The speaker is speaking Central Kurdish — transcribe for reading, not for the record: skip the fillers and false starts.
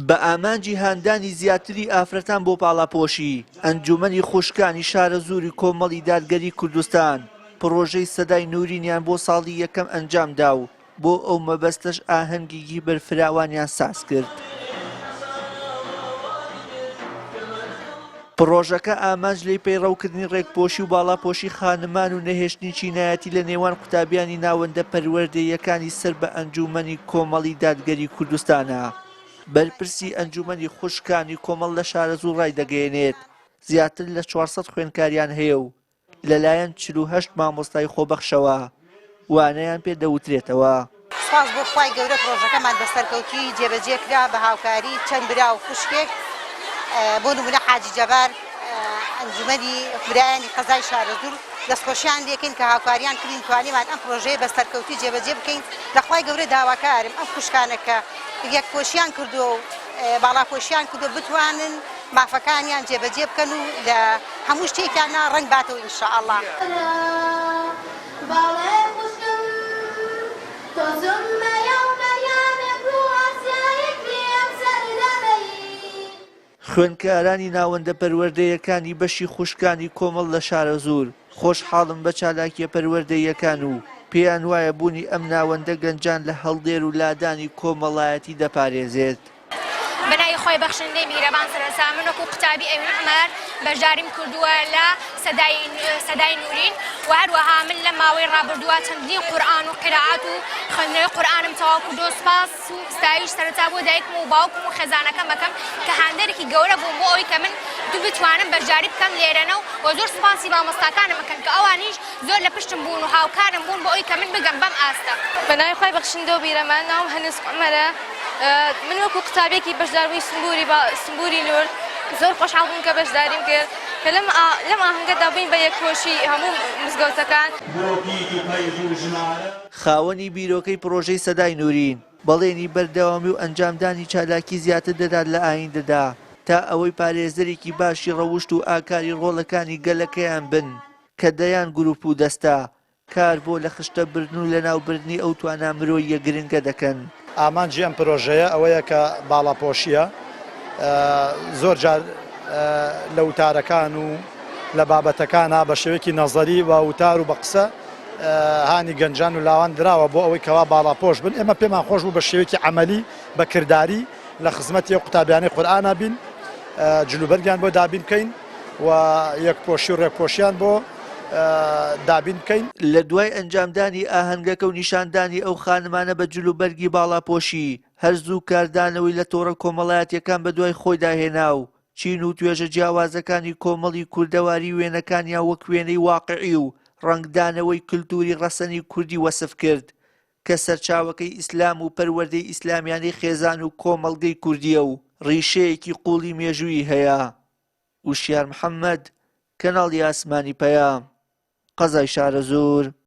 بە ئامانجی هاندانی زیاتری ئافرەتان بۆ پاڵاپۆشی، ئەنجومەنی خوشکانی شارەزووری کۆمەڵی دادگەری کوردستان پڕۆژەی سەدای نورینیان بۆ ساڵی یەکەم ئەنجامدا و بۆ ئەو مەبەستەش ئاهەنگێکی بەرفراوانیان سازکرد. پڕۆژەکە ئامانج لێی پەیڕەوکردنی ڕێکپۆشی و باڵاپۆشی خانمان و نەهێشتنی چینایەتی لە نێوان قوتابیانی ناوەندە پەروەردەییەکانی سەر بە ئەنجوومەنی کۆمەڵی دادگەری کوردستانە. بەرپرسی ئەنجوومەنی خوشکانی کۆمەڵ لە شارەزوور ڕایدەگەیەنێت، زیاتر لە 400 خوێندکاریان هەیە و لەلایەن 48 مامۆستای خۆبەخشەوە وانەیان پێ دەوترێتەوە. سوپاس بۆ خوای گەورە پڕۆژەکەمان بە سەرکەوتوویی جێبەجێ کرا بە هاوکاری چەند برا و خوشکێک بۆ نمونە حاجی جەبار ئەنجومەنی برایانی قەزای شارەزوور دەستخۆشیان لێکەین کە هاوکاریان کردین توانیمان ئەم پڕۆژەیە بە سەرکەوتووی جێبەجێ بکەین لە خوای گەورە داواکارم ئەم خوشکانە کە یەکپۆشیان کردووە و باڵاپۆشیان کردووە بتوانن مافەکانیان جێبەجێ بکەن و لە هەموو شتێکیاندا ڕەنگ باتەوە ان شاء اللە. خوێندکارانی ناوەندە پەروەردەیەکانی بەشی خوشکانی کۆمەڵ لە شارەزوور خۆشحاڵن بە چالاکییە پەروەردەییەکان و پێیان وایە بوونی ئەم ناوەندە گەنجان لە هەڵدێر و لادانی کۆمەڵایەتی دەپارێزێت. بەناوی خوای بەخشندەی میهرەبان سەرەتا من وەکو قوتابی ئەوین عومەر بەشداریم کردووە لە سەدای سەدای نورین و هەروەها من لە ماوەی ڕابردووە چەندین قورئان و قیرائات و خوێندنەوەی قورئانم تەواو کردووە سوپاس و ستایش سەرەتا بۆ دایکم و باوکم و خێزانەکەم ئەکەم کە هاندەرێکی گەورە بوون بۆ ئەوەی کە من بتوانم بەشداری بکەم لێرەنە و زۆر سوپاسی مامۆستاکانم ئەکەم کە ئەوانیش زۆر لە پشتم بوون و هاوکارم بوون بۆ ئەوەی کە من بگەم بەم ئاستە. بەناوی خوای بەخشندە و بیرەمان ناوم هەنسک عومەرە من وەکو قوتابیەکی بەشداربووی سنبوری با سنبوری نور زۆر خۆشحاڵ بووم کە بەشداریم کرد کە لەم لەم ئاهەنگەدا بووین بە یەکپۆشی هەموو مزگەوتەکان. خاوەنی بیرۆکەی پڕۆژەی سەدای نورین، بەڵێنی بەردەوامی و ئەنجامدانی چالاکی زیاتر دەدات لە ئایندەدا تا ئەوەی پارێزەرێکی باشی ڕەوشت و ئاکاری ڕۆڵەکانی گەلەکەیان بن کە دەیان گروپ و دەستە کار بۆ لە خشتە بردن و لەناوبردنی ئەو توانا مرۆییە گرنگە دەکەن. ئامانجی ئەم پرۆژەیە ئەوەیە کە باڵاپۆشییە، زۆر جار لە وتارەکان و لە بابەتەکانا بە شێوەیەکی نەزەری و وتار و بە قسە هانی گەنجان و لاوان دراوە بۆ ئەوەی کەوا باڵاپۆش بن، ئێمە پێمان خۆش بوو بە شێوەیەکی عەمەلی بە کرداری لە خزمەتی ئەو قوتابیانەی قورئانا بین، جلوبەرگیان بۆ دابین بکەین و یەکپۆشی و ڕێکپۆشیان بۆ دابین بکەین. لە دوای ئەنجامدانی ئاهەنگەکە و نیشاندانی ئەو خانمانە بە جلوبەرگی باڵاپۆشی، هەر زوو کاردانەوەی لە تۆڕە کۆمەڵایەتییەکان بەدوای خۆیدا هێنا و چین و توێژە جیاوازەکانی کۆمەڵی کوردەواری وێنەکانیان وەک وێنەی واقیعی و ڕەنگدانەوەی کلتوری ڕەسەنی کوردی وەسف کرد کە سەرچاوەکەی ئیسلام و پەروەردەی ئیسلامیانەی خێزان و کۆمەڵگەی کوردییە و ڕیشەیەکی قووڵی مێژوویی هەیە. وشیار محەمەد، کەناڵی ئاسمانی پەیام، قەزای شارەزوور.